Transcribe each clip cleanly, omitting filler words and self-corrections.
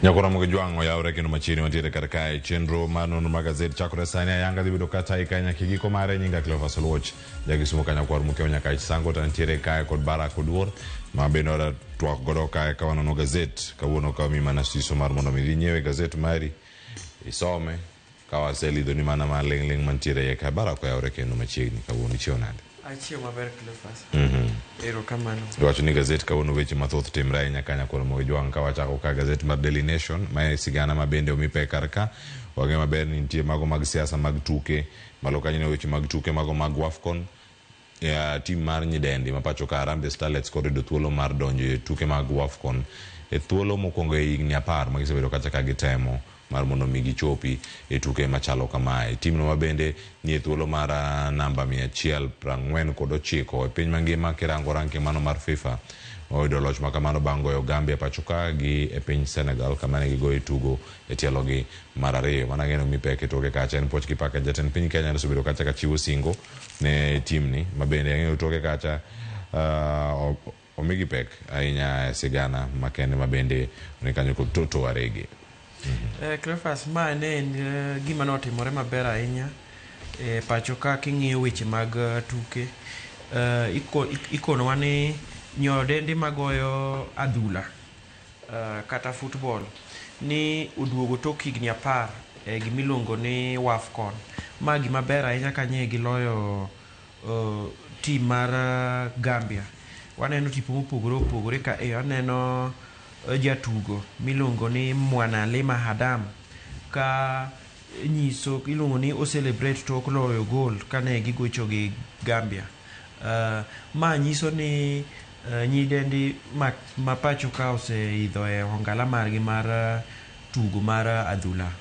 Nyakoromo gi jwang' oyawre kendo machiegni wantiere kar kae chenro mar nonro mag gazet chakore sani ayanga dhi bedo kata ika nyaka giko mare. Nyinga Cleophas Oluoch jakisumo kanyakwar mukeo nyaka ich sango to antiere kae kod Barak Oduor ma bende wada twak godo kae ka wanono gazet kawuono ka wamiyi mana siso mar mondo mi idhi nyiewe gazet mari isome ka waselidhoni mana maling' ling' mantiere iye kae. Barak oyawre kendo machiegni kawuono ichiew nade? Achiew maber, Cleophas. Erokamano. Iwacho ni gazet kawuono weche mathoth timre ahinya ka Nyakwar Mogi Jwang' ka wachako ka gazet mar Daily Nation ma e sigana ma bende omi pek kar ka. Wang'eyo maber ni nitie mago mag siasa mag tuke malo kanyo ne weche mag tuke mago mag Wafcon. Ya, tim mar nyidendi ma pacho ka Harambee Starlets koro yudo thuolo mar donjo e tuke mag Wafcon e thuolo mokwongo e higni 10 ma gisebedo kacha ka gitemo mar mondo mi gichopi e tuke machalo kamae. Timno ma bende nie thuolo mar namba 149 e piny mangima kirango ranking mano mar FIFA oyudo loch ma kamano bang' goyo Gambia pacho ka gi e piny Senegal kama ne gigoye tugo e tielogi mar ariyo. Mana ng'eno mi pek e toke kacha en puoch gi pak jatend piny Kenya nosebedo kacha ka chiwo singo ne timni ma bende ang'eyo toke kacha omigi pek ahinya e sigana makende ma bende ni kanyo kod Toto Arege. Cleophas, ma ne en gima notimore maber ahinya e pacho ka king'iyo weche mag tuke. Ikonowa ni nyodendi magoyo adhula kata football ni oduogo tok higni 10 e gimiluongo ni Wafcon. Ma gima ber ahinya ka nye giloyo team mar Gambia. Waneno tipo mopogore opogore ka e aneno jatugo miluongo ni Mwanalima Adam ka nyiso iluongo ni o celebrate tok loyo goal kane gigocho gi Gambia. Ma nyiso ni nyidendi ma pacho ka oseidho e ongala margi mar tugo mar adhula.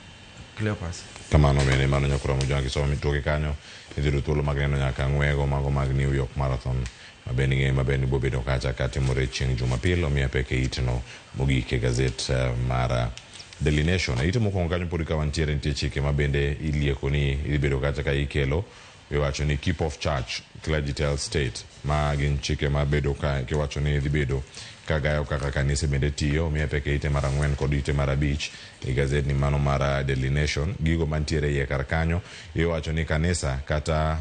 Cleophas. Kamano bende mano Nyakwar Mojwang' kisomo toke kanyo idhi yudo thuolo mag neno nyaka ng'wego mago mag New York Marathon ma bende ing'eyo maber ni bobedo kacha ka timore chieng' Jumapil omiyo pek e itno mogik e gazet mar Daily Nation. E ite mokwongo kanyo pod ka wantiere nitie chike ma bende ilieko ni idhi bedo kacha ka ikelo iwacho ni keep off church clergy tell state ma gin chike ma bedo ka kiwacho ni dhi bedo ka gayo kaka kanise bende tiyo omiye pek e ite mar 4 kod ite mar 5 e gazet ni mano mar Daily Nation. Gigo mantiere iye kar kanyo iwacho ni kanisa kata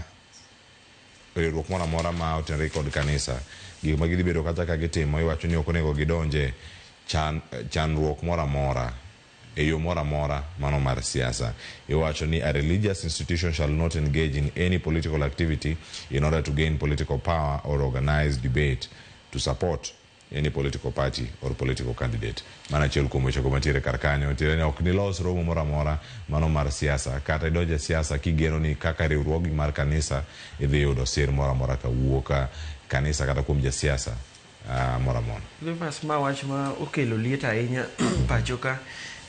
riwruok moro amora ma otenore kod kanisa gik ma gidhi bedo kata ka gitimo iwacho ni ok onego gidonje chandruok moro amora e yo moro amora mano mar siasa. Iwacho ni a religious institution shall not engage in any political activity in order to gain political power or organize debate to support any political party or political candidate. Mano achiel kuom wechego mantiere kar kanyo. Tiende ni ok nilos romo moro amora mano mar siasa kata idonjo e siasa kigeno ni kaka riwruogi mar kanisa idhi yudo sir moro amora kawuok kanisa kata kuom jasiasa moro amora. Cleophas, ma wach ma okelo liet ahinya pacho ka.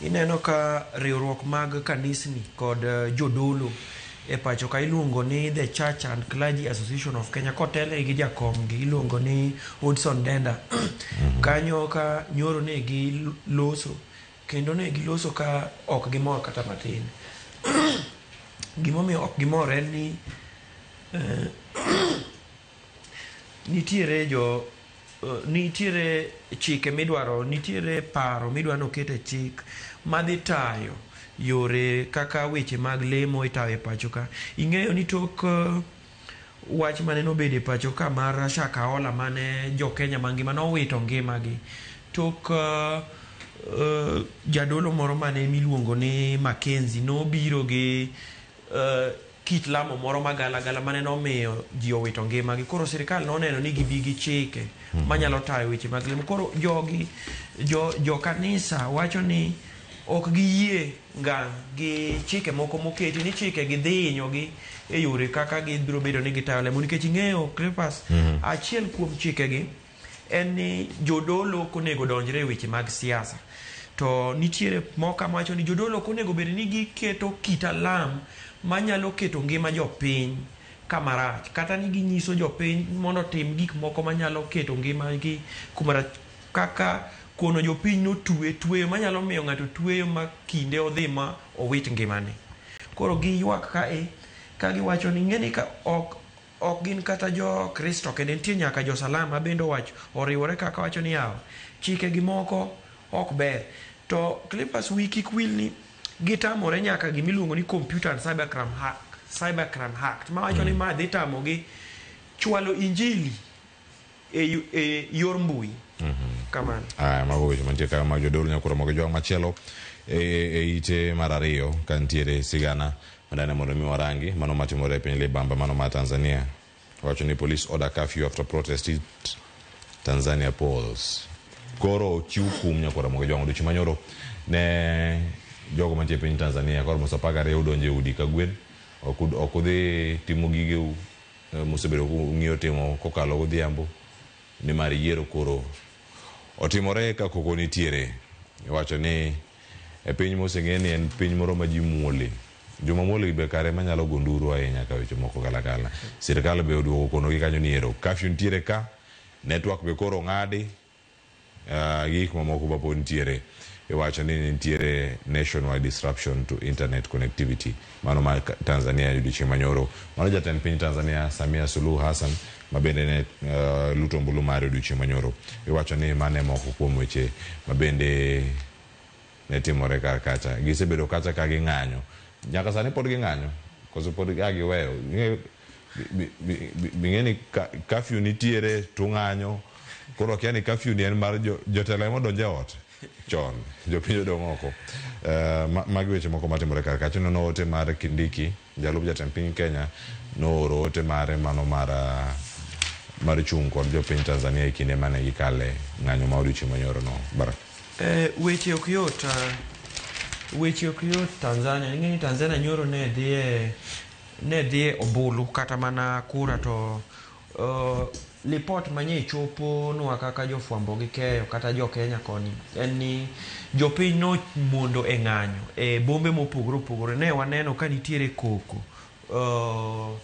Ineno ka riwruok mag kanisni kod jodolo e pacho ka iluongo ni The Church and Clergy Association of Kenya kotelnegi gi jakom gi iluongo ni Hudson Denda. Kanyo ka nyoro ne giloso kendo ne giloso ka ok gimor kata matin. Gimomiyo ok gimor en ni nitiere jo nitiere chike midwaro, nitiere paro midwa noket e chik madhi tayo yore kaka weche mag lemo itayo e pacho ka. Ing'eyo ni tok wach mane nobedo e pacho ka mar Shakahola mane jo Kenya mangima nowito ngimagi tok jadolo moro mane miluongo ni Mackenzie nobiro gi kit lamo moro magalagala mane nomiyo ji owito ngimagi. Koro sirikal noneno ni gibi gi chike manyalo tayo weche mag lemo. Koro jogi jo kanisa wacho ni ok giyie ngang' gi chike moko moketi ni chike gi dhi hinyogi e yore kaka gibiro bedo ni gitayo lemo nikech ing'eyo Cleophas, achiel kuom chikegi en ni jodolo ok onego donjre e weche mag siasa. To nitiere moko mawacho ni jodolo ok onego bed ni giketo kit alam manyalo keto ngima jopiny kama rach kata ni ginyiso jopiny mondo otim gik moko manyalo keto ngimagi kuma rach kaka kono jopiny notwe tweyo manyalo miyo ng'ato tweyo ma kinde odhi ma owit ngimane. Koro giywak kae ka giwacho ni ing'e ni ka ok gin kata jo Kristo kende, nitie nyaka jo Salam ma bende owacho oriwore kaka wacho ni yawa chike gi moko ok ber. To Clippers wi kik wil ni gitamore nyaka gimiluongo ni Computer and Cybercrime Act, mawacho ni ma dhi tamogi chwalo injili e yor mbui. Kamano. Aya, mago weche mantie kanyo mag jodolo nyakoro mogo jwang' machielo e ite mar ariyo ka nitiere sigana madane mondo mi warangi mano matimore e piny Libamba mano ma Tanzania. Wacho ni police order curfew after protest hit Tanzania polls. Koro ochiw kum nyakoro mogo jwang' odiochieng' manyoro ne jogo mantie e piny Tanzania koro mos 12 udonjo e udi ka gwen ok udhi timo gigeu mosebedo kung'iyo timo kokalo godhiambo nimar yiero koro otimore ka koko nitiere. Iwacho ni e piny moseng'e ni en piny moro ma ji muole. Joma muol gi be kare manyalo go nduru ahinya ka weche moko galagala. Sirkal be oduogo konogi kanyo ni ero curfew nitiere ka, network be koro ong'adi, gik mamoko ba pod nitiere. Iwacho ni nitiere nationwide disruption to internet connectivity. Mano ma Tanzania odiochieng' manyoro. Mano jatend piny Tanzania Samia Suluhu Hassan ma bende ne luto ombulu mare odiochieng' manyoro. Iwacho ni mano e moko kuom weche ma bende ne timore kar kacha. Gisebedo kacha ka ging'anyo. Nyaka sani pod ging'anyo. Koso pod a giweyo. Bing'e ni curfew nitiere tung'anyo. Koro akia ni curfew ni en mar jotelo ema odonjo e ot chon. Jopiny odong' oko. Magi weche moko matimore kar kacha. Ineno ote mar Kindiki, jalup jatend piny Kenya, nooro ote mare mano mar chung' kod jopiny Tanzania e kinde mane gikale ng'anyo ma odiochieng' manyoro no. Barak. Weche ok yot, weche ok yot Tanzania. Ing'e ni Tanzania nyoro ne dhiye ombulu kata mana kura to lipot manye chopo nwa kaka jofwambo gi keyo kata jo Kenya koni en ni jopiny no mondo e ng'anyo e bombe mopogore opogore. Ne waneno ka nitiere koko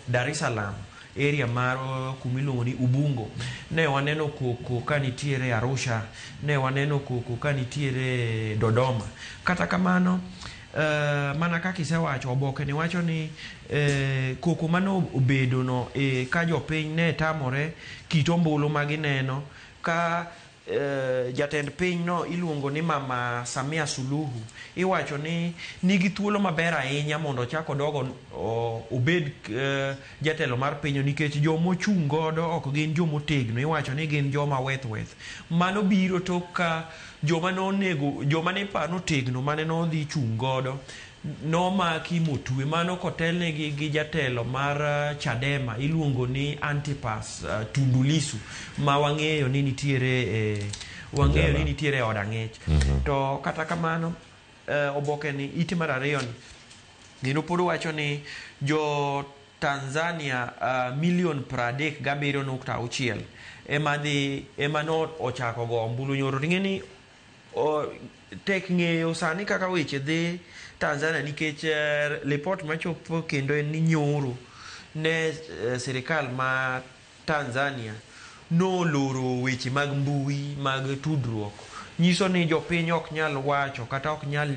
Dar es Salaam area mar kumiluongo ni Ubungo. Ne waneno koko ka nitiere Arusha, ne waneno koko ka nitiere Dodoma. Kata kamano mana kaka isewacho, oboke ni wacho ni koko mano obedo no ka jopiny ne tamore kit ombulu ma gineno ka jatend piny no iluongo ni Mama Samia Suluhu iwacho ni nigi thuolo maber ahinya mondo ochak odog obed jatelo mar piny nikech jomochung' godo ok gin jomotegno, iwacho ni gin joma weth weth. Mano biro tok ka joma nonego joma ne paro notegno mane nodhi chung' godo nomaki motwe. Mano kotelnegi gi jatelo mar Chadema iluongo ni Antipas Tundu Lissu ma wang'eyo ni nitiere wang'eyo ni nitiere od ang'ech. To kata kamano oboke ni ite mar ariyo ni kendo pod wacho ni jo Tanzania milion 37.6 ema dhi ema no ochako go ombulu nyoro. Ting'e ni tek ng'eyo sani kaka weche dhi Tanzania nikech lipot machopo kendo en ni nyoro ne sirikal ma Tanzania noloro weche mag mbui mag tudruok. Nyiso ni jopiny ok nyal wacho kata ok nyal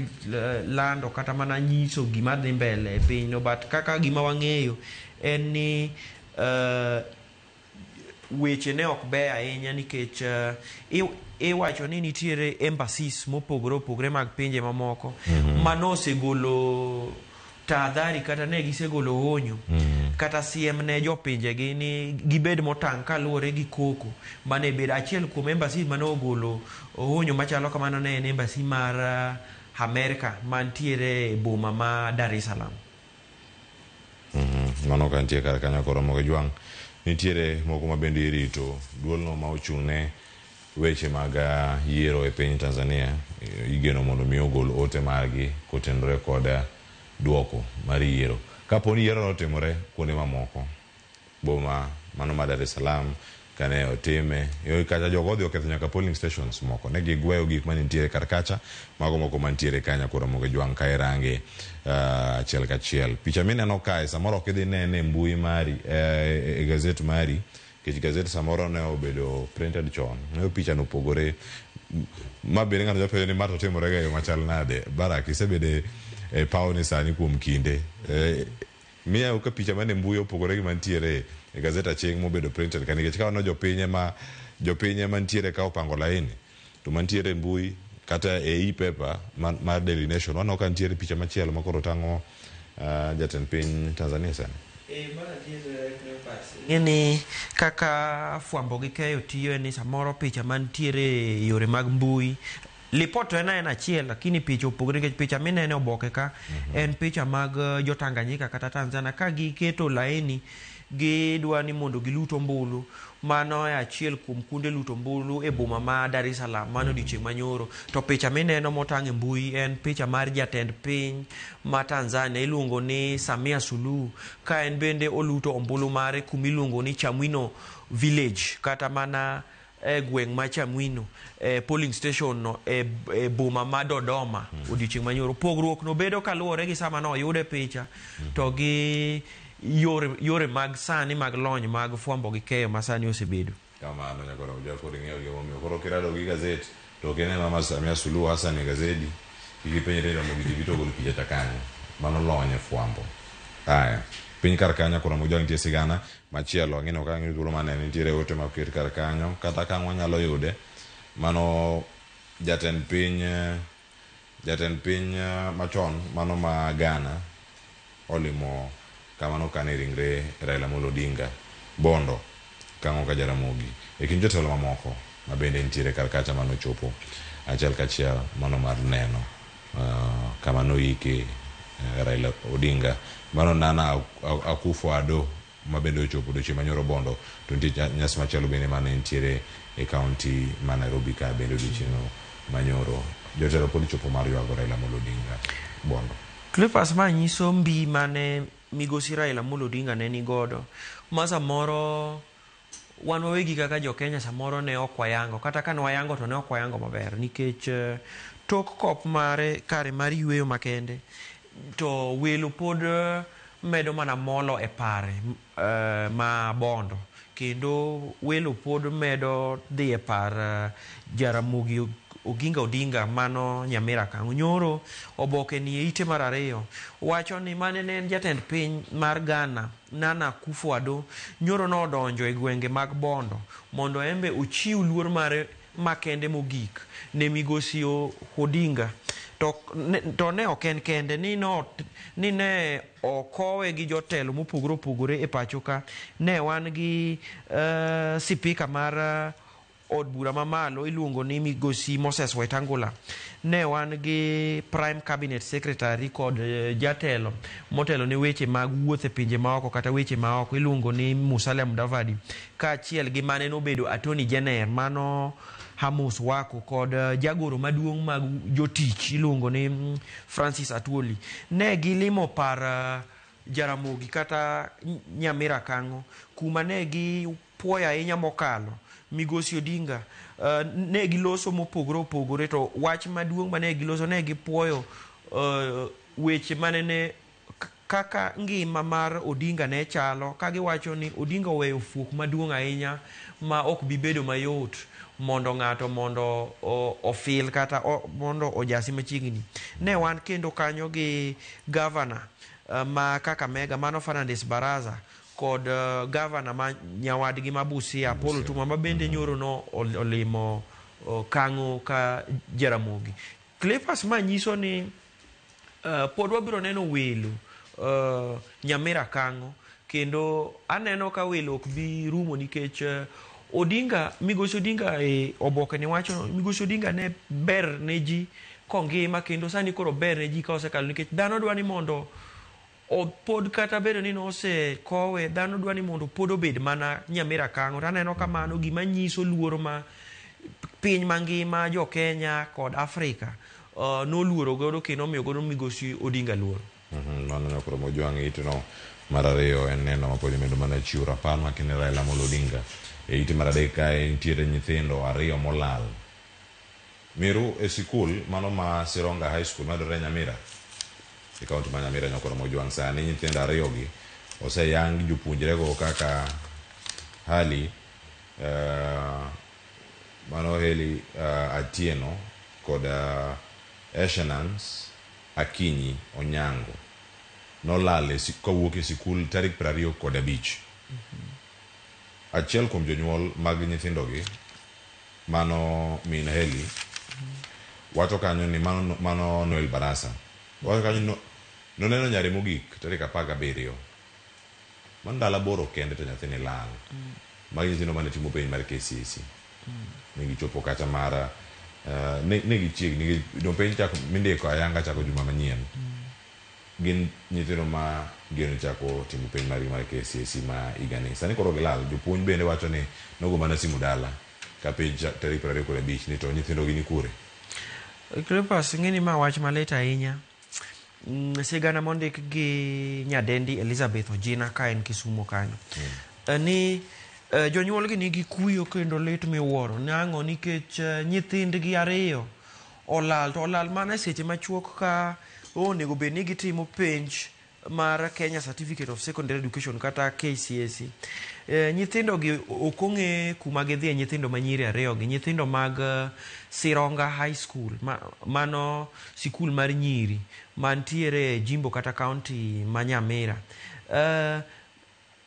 lando kata mana nyiso gima dhi mbele e piny no, but kaka gima wang'eyo en ni weche ne ok beyo ahinya nikech iwacho ni nitiere embassies mopogore opogore mag pinje mamoko manosegolo tahadhari kata ne gisegolo onyo kata siem ne jopinjegi ni gibed motang' kaluwore gi koko mane bedo. Achiel kuom embassy mane ogolo onyo machalo kamano ne en embassy mar Amerika mantiere e boma ma Dar es Salaam. Mano ka nitie kar kanyo koro mogo jwang' nitiere moko ma bende irito duolno ma ochung' ne weche mag yiero e piny Tanzania igeno mondo mi ogol ote margi kotenore kod duoko mar yiero. Kapo ni yiero notimore kuonde mamoko, boma mano ma Dar es Salaam kane otime, kacha jogo odhi oketho nyaka polling stations moko, ne gigweyo gik manitiere kar kacha, mago moko mantiere kanyo koro mogo jwang' ka irange achiel kachiel. Picha mineno kae samoro ok idhi nene e mbui mari, e gazet mari, nikech gazet samoro ne obedo printed chon. Ne picha no opogore. Ma bende ng'ato japenjo ni ma to timore ga e yo machal nade. Barak, isebedo e paw ni sani kuom kinde. Miya ka picha mane mbui opogore gi mantiere e gazet aching' mobedo printed ka, nikech ka waneno jopiny ema nitiere ka opango laini, to mantiere e mbui Kata e e-paper mar Daily Nation waneno ka nitiere picha machielo ma koro tang'o jatend piny Tanzania sani. Ing'e ni kaka fwambo gi keyo tiyo en ni samoro picha mantiere e yore mag mbui lipot to en aena achiel lakini picha opogore nikech picha minene oboke ka en picha mag jo Tanganyika kata Tanzania ka giketo laini gidwa ni mondo gilut ombulu. Mano e achiel kuom kuonde luto ombulu e boma ma Dar es Salaam mano odiochieng' manyoro. To picha mineno motang' e mbui en picha mar jatend piny ma Tanzania iluongo ni Samia Suluhu ka en bende oluto ombulu mare kumiluongo ni Chamwino village kata mana e gweng' ma Chamwino e polling station no e boma ma Dodoma odiochieng' manyoro. Pogruok no bedo kaluwore gi sama noyude picha to gi yore mag sani mag lony mag fwambo gi keyo ma sani osebedo. Kamano nyakoro koro ing'eyo gimomiyo koro kirado gi gazet to ok ine Mama Samia Suluhu Hassan e gazedi kik ipenjri ni Ramogi TV to ogolo picha cha kanye. Mano lony e fwambo. Aya, piny kar kanyo koro Ramogi nitie sigana machielo ang'eno ka ang'eyo thuolo manene nitiere ote ma oket kar kanyo kata ka ang' wanyalo yude mano jatend piny jatend piny machon mano ma Ghana olimo kama nokane ringre Raila Amolo Odinga Bondo kang'o ka Jaramogi e kind jotelo mamoko ma bende nitiere kar kacha manochopo achiel kachiel mano mar neno kama noike Raila Odinga mano Nana Akufo-Addo ma bende ochopo odiochieng' manyoro Bondo to nitie nyasi machielo bende mane nitiere e kaunti ma Nairobi ka bende odiochieng' manyoro jotelo pod chopo mar ywago Raila Amolo Odinga Bondo. Cleophas ma nyiso mbi mane migosi Raila Amolo Odinga ne nigodo ma samoro wan wawegi kaka jo Kenya samoro ne ok wayango kata ka ne wayango to ne ok wayango maber nikech tok kop mare kare mar yueyo makende to welo pod medo mana molo e pare ma Bondo kendo welo pod medo dhi e par Jaramogi Oginga Odinga mano Nyamira Kang'o. Nyoro oboke ni e ite mar ariyo wacho ni mane ne en jatend piny mar Ghana Nana Akufo-Addo nyoro nodonjo e gwenge mag Bondo mondo embe ochiw luor mare makende mogik ne migosi Odinga. To ne ok en kende ni ne okowe gi jotelo mopogore opogore e pacho ka. Ne wan gi sipika mar od bura mamalo iluongo ni migosi Moses Wetangula. Ne wan gi Prime Cabinet Secretary kod jatelo motelo ne weche mag wuoth e pinje maoko kata weche maoko iluongo ni Musalia Mudavadi kaachiel gi mane nobedo Attorney General mano Amos Wako kod jagoro maduong' mag jotich iluongo ni Francis Atwoli. Ne gilimo par Jaramogi kata Nyamira Kang'o kuma ne gi puoyo ahinya mokalo migosi Odinga. Ne giloso mopogore opogore to wach maduong' mane giloso ne gipuoyo weche mane ne kaka ngima mar Odinga ne chalo ka giwacho ni Odinga oweyo fuok maduong' ahinya ma ok bi bedo mayot mondo ng'ato mondo ofil kata mondo ojasi machiegni. Ne wan kendo kanyo gi gavana ma Kakamega mano Fernandes Baraza kod gavana ma nyawadgi ma Busia Paul Otuoma ma bende nyoro no olimo Kang'o ka Jaramogi. Cleophas ma nyiso ni pod wabiro neno welo Nyamira Kang'o kendo aneno ka welo ok bi rumo nikech Odinga migosi Odinga e oboke ni wacho migosi Odinga ne ber ne ji kongima kendo sani koro ber ne ji ka osekalo nikech dhano dwa ni mondo pod kata bedo ni nosekowe dhano dwa ni mondo pod obed mana Nyamira Kang'o. To aneno ka mano gima nyiso luoro ma piny mangima jo Kenya kod Afrika noluoro godo kendo omiyo godo migosi Odinga luoro. Mano nyakoro Mojwang' itno mar ariyo en neno mapod imedo mana chiwo rapar makende Raila Amolo Odinga. E ite mar adek kae nitiere nyithindo ariyo molal Miru e sikul mano ma Sironga High School mayudore Nyamira e kaunti ma Nyamira nyakoro Mojwang' sani nyithindo ariyo gi oseyang jopuonjrego kaka Hali mano Heli Atieno kod Eshenance Akinyi Onyango nolal kowuok e sikul tarik 25. Achiel kuom jonyuol mag nyithindogi mano min Heli. Wacho kanyo ni mano Noel Barasa. Wacho kanyo no, noneno nyare mogik tarik 17. Mano ndalo 8 kende to nyathini lal. Magi nyithindo mane timo penj mar KCSE. Ne gichopo kacha mar ne gichiegni dong penj chako mindiko ayanga chako juma manyien. Gin nyithindo ma geno chako timo penj margi mar KCSE ma higani. Sani koro gilal. Jopuonj bende wacho ni nogo mana simu dala ka penj tarik 25 ni to nyithindo gi ni kure. Cleopas, ing'e ni ma wach malit ahinya. Sigana mondik gi nyadendi Elizabeth Ojina ka en Kisumo kanyo. Ni jonyuol gi nigi kuyo kendo lit miwuoro. Nang'o? Nikech nyithindgi 2 olal, to olal mana e seche machuok ka onego bed ni gitimo penj mar Kenya Certificate of Secondary Education kata KCSE. Nyithindo gi ok ong'e kuma gidhiye, nyithindo manyiri 2 gi, nyithindo mag Sironga High School, mano sikul mar nyiri mantiere e jimbo kata county ma Nyamira.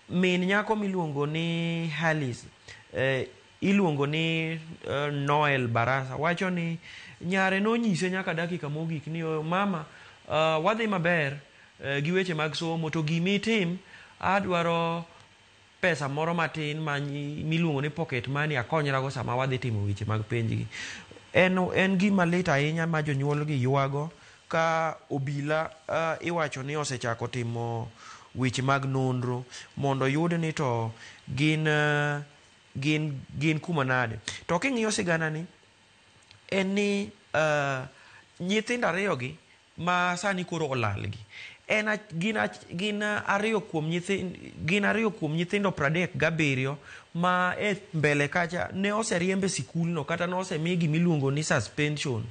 Min nyako miluongo ni Halis, iluongo ni Noel Barasa, wacho ni nyare nonyise nyaka dakika mogik ni mama, wadhi maber gi weche mag somo, to gimitim adwaro pesa moro matin ma miluongo ni pocket money akonyrago sama wadhi timo weche mag penjgi. En gima lit ahinya ma jonyuol gi ywago ka obila iwacho ni osechako timo weche mag nonro mondo yud ni to gin kuma nade. To king'iyo sigana ni, en ni nyithindo 2 gi ma sani koro olalgi en gin 2 kuom nyithindo, gin 2 kuom nyithindo 37 ma e mbele kacha ne oseriembe sikulno kata ne osemi gimiluongo ni suspension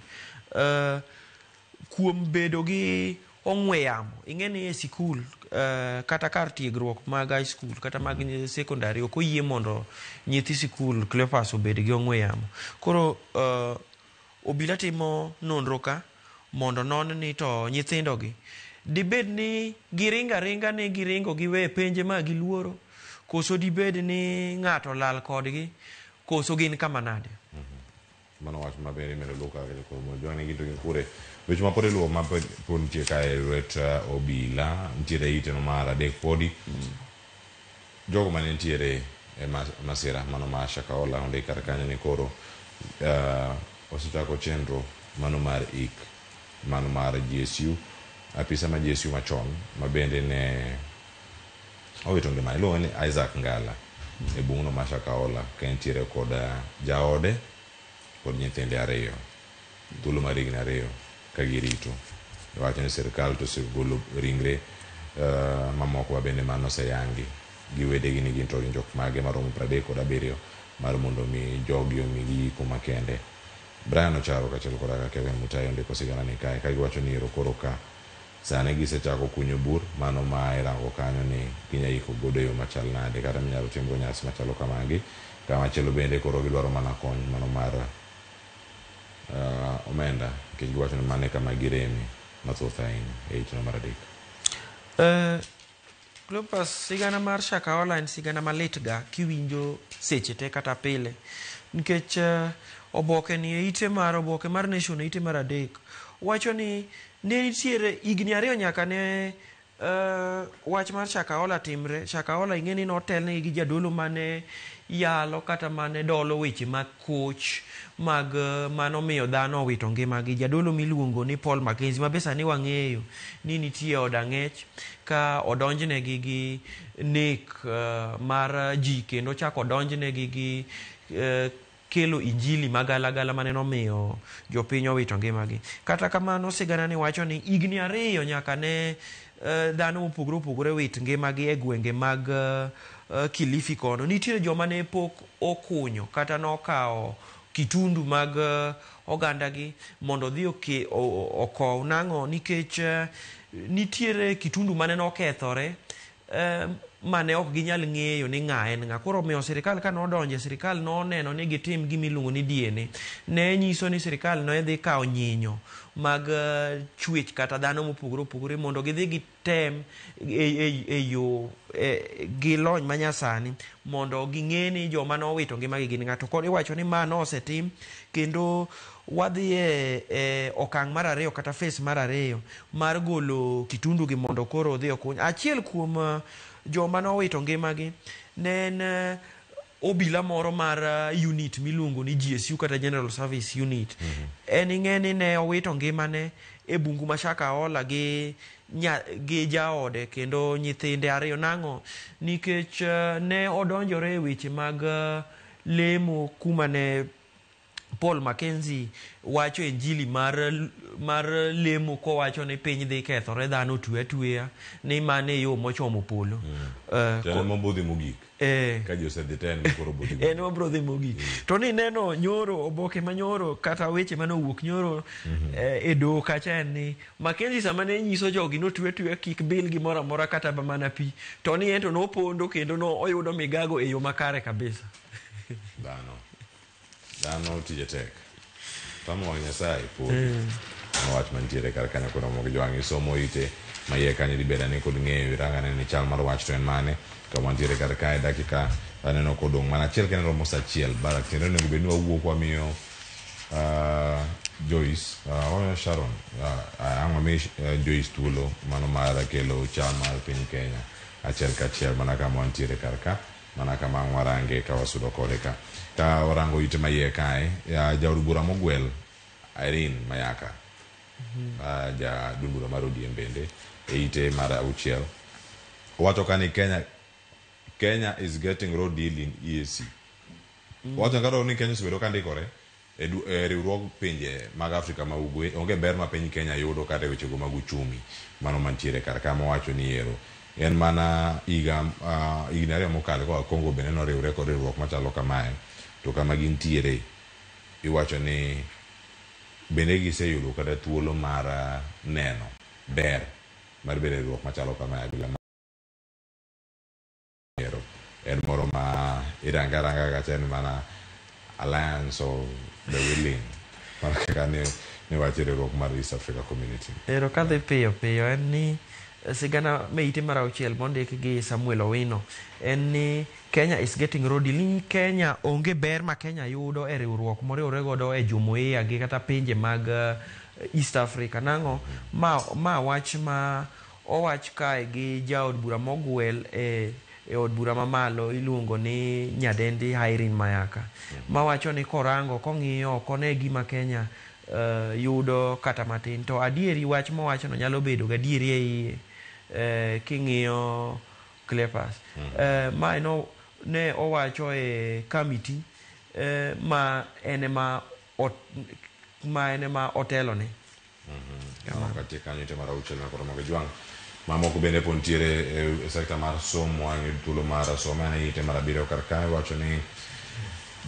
kuom bedo gi ong'we yamo. Ing'e ni e sikul kata kar tiegruok mag high school kata mag secondary ok oyie mondo nyithi sikul Cleopas obed gi ong'we yamo. Koro obila timo nonro ka mondo non ni to nyithindo gi dibed ni giringo aringa ni giringo giwe penje ma giluoro, koso dibed ni ng'ato lal kodgi, koso gin kama nade. Mano wach maber imedo luwo kaka jokoro mondo jwang'e gi to gin kure. Weche ma pod iluwo ma pod nitie kae e lwet obila, nitiere ite no mar 3 podi. Jogo mane nitiere e masira mano ma Shakahola ondik kar kanyo ni koro osechako chenro mano mar ik mano mar GSU, apisa ma GSU machon ma bende ne owito ngimane iluongo ni Isaac Ngala e bung'no ma Shakahola ka entiere kod jaode kod nyithinde 2 thuolo mar higni 2 ka girito. Iwacho ni sirikal to osegolo ringre mamoko ma bende mano oseyangi gi wedegi ni gin to gin jok mage maromo 37 mar mondo mi jogi omigi yiko makende. Brian Ocharo kaachiel koda ka Kevin Mutai ondiko sigana ni kae ka giwacho ni ero koro ka sani gisechako kunyo bur mano ma irango kanyo ni ginya yiko godo e yo machal nade kata minyalo timgo nyasi machalo kamagi. Kamachielo bende koro gidwaro mana kony mano mar omenda nikech giwacho ni mano e kama gireme mathoth ahinya e itno mar 3. Cleopas, sigana mar Shakahola en sigana malit ga kiwinjo seche te kata pile, nikech oboke ni e ite mar oboke mar Nation e ite mar 3 wacho ni ne nitiere higni 2 nyaka ne wach mar Shakahola timre. Shakahola ing'e ni notelnegi gi jadolo mane yalo kata mane dolo weche mag koch mag manomiyo dhano owito ngimagi, jadolo miluongo ni Paul Mackenzie ma be sani wang'eyo ni nitie e od ang'ech ka odonjnegi gi nek mar ji kendo ochako odonjnegi gi kelo injili magalagala mane nomiyo jopiny owito ngimagi. Kata kamano sigana ni wacho ni higni 2 nyaka ne dhano mopogore opogore wit ngimagi e gwenge mag Kilifi kono. Nitiere joma ne pok okunyo kata nokawo kitundu mag ogandagi mondo odhi okow nang'o, nikech nitiere kitundu mane nokethore. ma ne ok ginyal ng'eyo ni ng'a en ng'a. Koro omiyo sirikal ka nodonje, sirikal noneno ni gitim gima iluongo ni DNA. Ne nyiso ni sirikal ne dhi kawo nyinyo mag chwech kata dhano mopogore opogore mondo gidhi gitem e yo gi lony manyasani mondo ging'e ni joma nowito ngimagi gin ng'a. To koro iwacho ni ma nosetim kendo wadhi e okang' mar ariyo kata phase mar ariyo mar golo kitundu gi mondo koro odhi okuny. Achiel kuom joma nowito ngimagi ne en obila moro mar unit miluongo ni GSU kata General Service Unit. En ing'e ni ne owito ngimane e bungu ma Shakahola gi jaode kendo nyithinde ariyo. Nang'o? Nikech ne odonjore e weche mag lemo kuma ne Paul Mackenzie wacho injili mar lemo kowacho ni piny dhi kethore, dhano otwe atweya, ni mano e yo mochomo polo. To en mobudhi mogik. Ka ji osedhi te en koro obudhi mogik. En mobiro dhi mogik. To ni neno nyoro, oboke ma nyoro kata weche mane owuok nyoro e doho kacha en ni Mackenzie sama ne nyiso jogi notwe atweya kik bil gimoro amora kata mana pi. To ni en to nopondo kendo no oyudo migago e yo makare kabisa. Dhano tije tek. Tamo wang' Nyasaye podi. Mano wach mantiere kar kanyo koro mogo jwang' isomo ite ma iye kanyo dhi bedo ane kod ng'eyo irangane ni chal mar wach to en mane. Ka wantiere kar kae dakika aneno kodong' mana achiel kende romo sa achiel. Barak kendo onego bed ni wawuok wamiyo Joyce, wamiyo Sharon, ang' wami Joyce thuolo mano mar kelo chal mar piny Kenya achiel kachiel mana kama wantiere kar ka. Mana kama ang' warange ka wasudo kode ka. Ka warango ite ma iye kae, jaod bura mogwel Irene Mayaka, ja duond bura mar ODM bende e ite mar auchiel, owacho ka ni Kenya is getting raw deal in EAC. Owacho kata ni Kenya osebedo ka ndikore e riwruog pinje mag Afrika ma Ugwe, onge ber ma piny Kenya yudo kata e wechego mag uchumi mano mantiere kar ka mowacho ni ero en mana higa higni ariyo mokalo koa Congo bende noriwre kod riwruok machalo kamae, to kama gintiere iwacho ni bende giseyudo kata thuolo mar neno ber mar bedo e riwruok machalo kamae. Abila ero en moro ma irange aranga kacha en mana alliance of the willing mana kaka ni wacho riwruok mar East Africa Community. Ero kadhi piyo piyo en ni sigana me ite mar auchiel mondik gi Samuel Owino en ni Kenya is getting raw deal. Ni Kenya onge ber ma Kenya yudo e riwruok moriwre godo e jumuiya gi kata pinje mag East Africa. Nang'o? Ma wach ma owach kae gi jaod bura mogwel e od bura mamalo iluongo ni Nyadendi Irene Mayaka, mawacho ni korango kong'iyo ok one gima Kenya yudo kata matin. To adieri wach mowachono nyalo bedo gadieri e iye king'iyo Cleopas. Mae ne owacho e committee ma en ema otelone. Katiek kanyo ite mar auchiel nyaka romo gi jwang'. Mamoko bende pod nitiere e sekta mar somo, ang' yud thuolo mar somo ane ite mar abiriyo kar kae wacho ni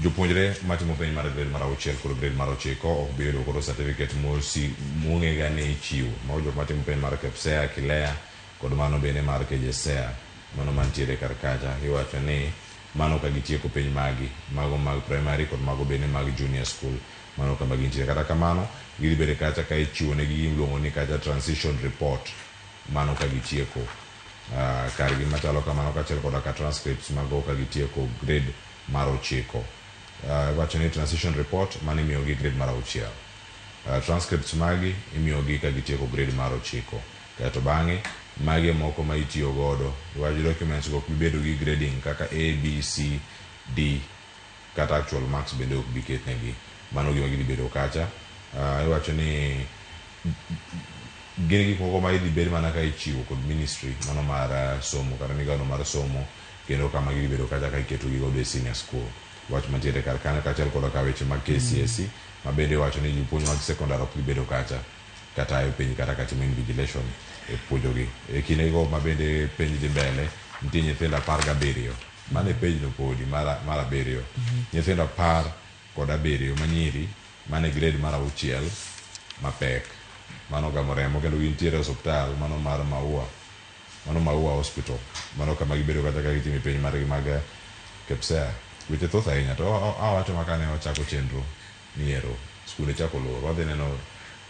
jopuonjre matimo penj mar grade mar auchiel kod grade mar ochiko ok bi yudo koro certificate mong'e ga ni ichiwo. Mago jok matimo penj mar KPSEA, KILEA kod mano bende mar KJSEA mano mantiere kar kacha. Iwacho ni mano ka gitieko penj magi, mago mag primary kod mago bende mag junior school, mano kama gintiere. Kata kamano gidhi bedo kacha ka ichiwo negi gima iluongo ni kacha transition report, mano ka gitieko kargi machalo kamano kaachiel koda ka transcripts mago ka gitieko grade mar ochiko. Iwacho ni transition report mano imiyogi grade mar auchiel. Transcripts magi imiyogi ka gitieko grade mar ochiko. Kaeto bang'e magi moko ma itiyo godo. Iwacho documents go ok bi bedo gi grading kaka A, B, C, D kata actual marks bende ok bi ketnegi. Mano gima gidhi bedo kacha. Iwacho ni gin gik moko ma idhi bed mana ka ichiwo kod ministry mano mar somo kata migawo mar somo, kendo kama gidhi bedo kacha ka iketogi godo e senior school. Wach mantiere kar kanyo kaachiel koda ka weche mag KCSE ma bende iwacho ni jopuonj mag secondary ok dhi bedo kacha kata e penj kata ka timo invigilation e puonjogi. E kindego ma bende penj dhi mbele, nitie nyithindo 17 mano e penj no podi mar abiriyo. Nyithindo 17 manyiri mane grade mar auchiel mapek mano gamo remo kendo gintiere e osiptal mano mar Maua. Mano Maua Hospital. Mano kama gibedo kata ka gitimo penj margi mag KPSEA. Weche thoth ahinya to awacho ma kane wachako chenro ni ero skunde chako lor. Wadhi neno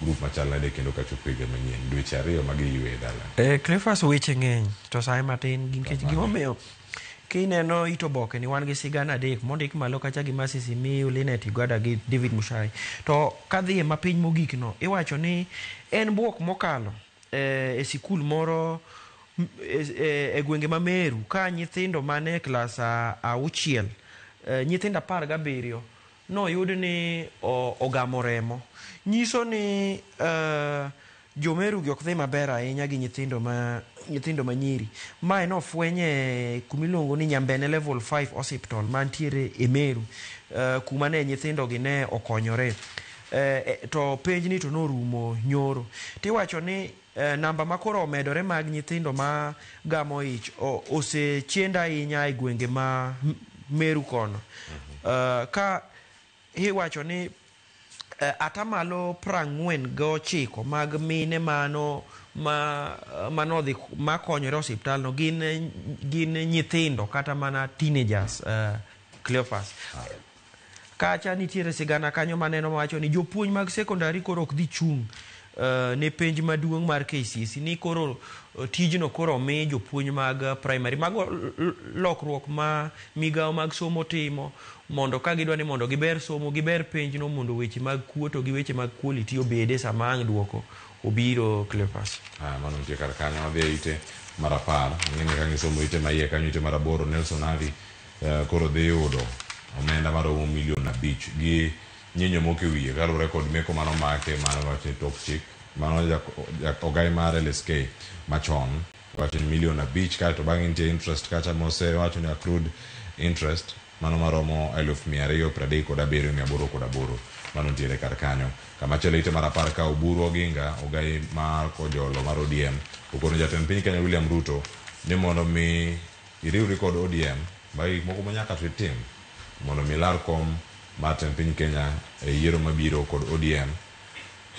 group machal nade kendo kachopo higa manyien. Dweche 2 ma giywe e dala. Cleophas, weche ng'eny to saye matin nikech gimomiyo kineno it oboke ni wan gi sigana 3 mondik malo kacha gi Mercy Simiyu, Linet Igwada gi David Mushai. To kadhi e mapiny mogik no, iwacho ni en buok mokalo e sikul moro e gwenge ma Meru ka nyithindo mane e klas 6, nyithindo 17 noyud ni ogamo remo. Nyiso ni jomeru gi ok dhi maber ahinya gi nyithindo ma nyiri. Mae nofwenye kumiluongo ni Nyambene Level 5 Hospital mantiere e Meru, kuma ne nyithindo gi ne okonyore. To penj ni to norumo nyoro. Tiwacho ni namba makoro omedore mag nyithindo ma gamo ich osechendo ahinya e gwenge ma Meru kono. Ka iwacho ni atamalo 49 mag mine mano manodhi makonyore osiptal no gin nyithindo kata mana teenagers. Cleophas, kacha nitiere sigana kanyo maneno mawacho ni jopuonj mag sekondari koro ok dhi chung' ne penj maduong' mar KCSE, ni koro tijno koro omi jopuonj mag primary. Mago lokruok ma migawo mag somo timo mondo ka gidwa ni mondo giber somo, giber penjno mondo weche mag kuo to gi weche mag quality obede sama ang' duoko obiro. Cleophas, Mano nitie kar kanyo. Wadhi e ite mar 10. Ang'e ni ka ngisomo ite ma iye kanyo, ite mar 8, Nelson Havi koro dhi yudo omenda maromo milion 5 gi nyinyo moko e wiye kaluwore kod meko manomake mano wacho ni tok chik mano ogai mar LSK machon wacho ni milion 5, kaeto bang'e nitie interest kacha mose wacho ni accrued interest mano maromo 237,808. Mano nitiere kar kanyo. Kamachielo ite mar 10 ka Oburu Oginga ogai mar Kojolo mar ODM okono jatend piny Kenya William Ruto ni mondo mi iriwri kod ODM magi gik moko manyaka to itim mondo mi lar kom mar tend piny Kenya e yiero mabiro kod ODM.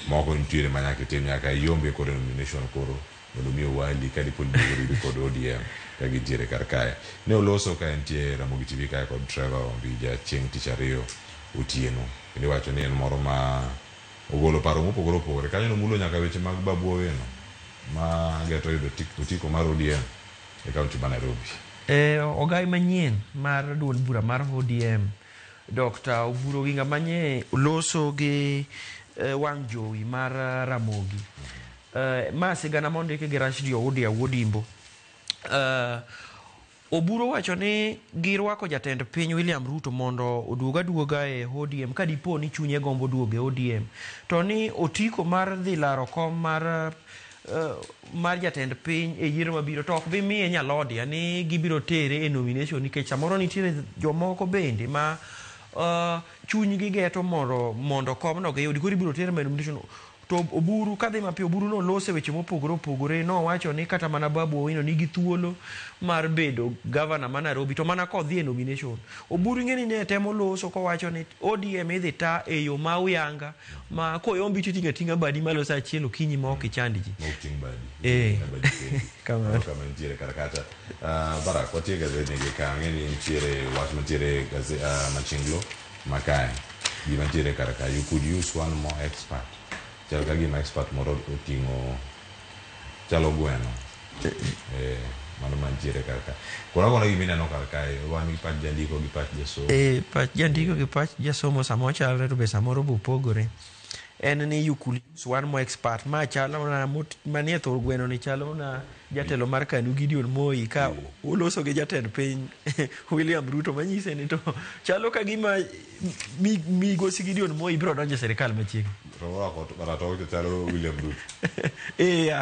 Moko nitiere manyaka itim, nyaka iyombe kod nomination koro mondo mi owali ka dipo ni riwri kod ODM ka gintiere kar kae. Ne oloso ka entie Ramogi TV kae kod Trevor Ombija chieng' tich ariyo otieno. Kendo iwacho ni en moro ma ogolo paro mopogore opogore. Kanyo nomulo nyaka weche mag Babu Owino ma geto yudo otiko mar ODM e kaunti ma Nairobi. Ogai manyien mar duond bura mar ODM Dr. Oburu Oginga manye loso gi wang' jowi mar Ramogi. Ma sigana mondiki gi Rashidi Oudia Wuodimbo. Oburu wacho ni girwako jatend piny William Ruto mondo oduog aduoga e ODM ka dipo ni chunye gombo duogo e ODM. To ni otiko mar dhi laro kom mar jatend piny e yiero mabiro to ok bi miye nyalodia ni gibiro tere e nomination nikech samoro nitiere jomoko bende ma chunygi geto mondo komno giyudi, koro ibiro tere e nomination. To Oburu kadhi mapiyo, Oburu nolose weche mopogore opogore. Nowacho ni kata mana Babu Owino nigi thuolo mar bedo gavana ma Nairobi to mana kodhi e nomination. Oburu ing'e ni ne temo loso kowacho ni ODM idhi ta e yo ma uyanga ma koyombi to iting'o ating'a badi malo saa 1 okinyi ma ok ichand ji. Ma ok ting' badi. Kamano. Kama nitiere kar kacha. Barak, watie gazeti gi ka, ang'e ni nitiere wach mantiere machinglo makae. Gima nitiere kar ka, you could use one more expert. Chal ka gima expert moro oting'o chalo gweno. Mano mantiere kar ka. Koro agona gima ineno kar kae, wan gi pach jandiko gi pach jasomo. Pach jandiko gi pach jasomo samoro chalre to be samoro be opogore. En ni you could use one more expert. Ma chalo na manie thur gweno ni chalo na jatelo mar KANU Gideon Moi ka oloso gi jatend piny William Ruto manyise ni to chalo ka gima migosi Gideon Moi biro donjo e sirikal machiegni. Ratong to chalo William Ruto.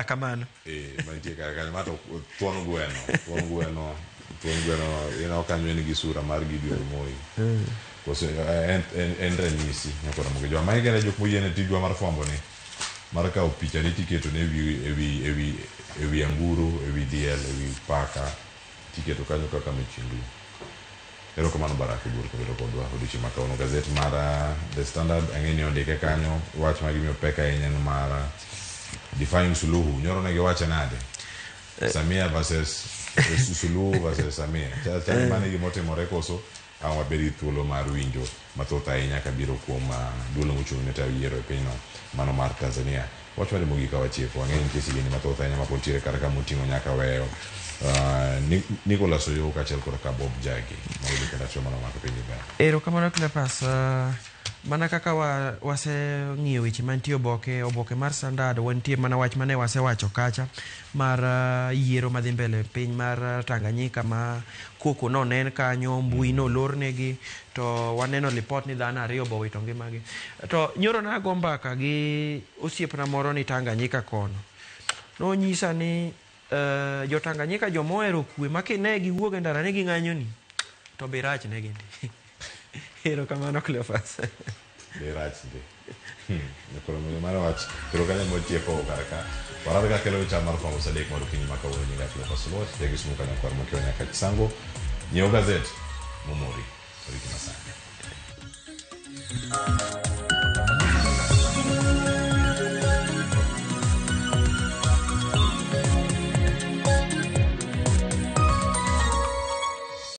Kamano. Mantie kar kanyo, ma to thuon gweno, ineno kanyo en gi sura mar Gideon Moi. Koso en ranyisi nyaka Ramogi Jwa. Magi gin jok moyiene tijwa mar fwambo ni mar kawo picha ni tiketo ne ewi anguro, ewi diel, ewi paka, tiketo kanyo kaka machinglo. Erokamano Barak Oduor kobedo kodwa odiochieng' ma kawuono. Gazet mar The Standard ang'e ni ondike kanyo wach ma gimiyo pek ahinya en mar Defying Suluhu. Nyoro ne giwache nade? Samia versus Suluhu versus Samia. Chal chal mano e gima otimore koso ang' wabed gi thuolo mar winjo mathoth ahinya kabiro kuom duolo mochung' ne tayo yiero e pinyno mano mar Tanzania. Wach mane mogik ka watieko, wang'eyo nitie sigendni mathoth ahinya mapod tiere kar ka moting'o nyaka weyo Nicholas Oyoo kaachiel kod ka Bob Njagi mago jotend ariyo mane omako piny Uganda. Erokamano Cleophas. Mana kaka wa, waseng'iyo weche mantie oboke, oboke mar Standard wantie mana wach mane wasewacho kacha mar yiero madhi mbele piny mar Tanganyika ma koko nonen kanyo, mbui nolornegi to waneno lipot ni dhano ariyo bowito ngimagi. To nyoro nago mbaka gi osiepna moro ni Tanganyika kono. Nonyisa ni jo Tanganyika joma ohero kwe ma kine giwuok e ndara ni ging'anyoni to be rach negi ndi. Erokamano Cleophas. Be rach ndi. Koro mano wach. Koro kanyo motieko kar ka. Warar ka kelo cham mar fwambo saa adek mar okinyi ma kawuono nyinga Cleophas Oluoch, ja Kisumu kanyo kwar mokiewo nyaka Chisango. Nyiew gazet momori.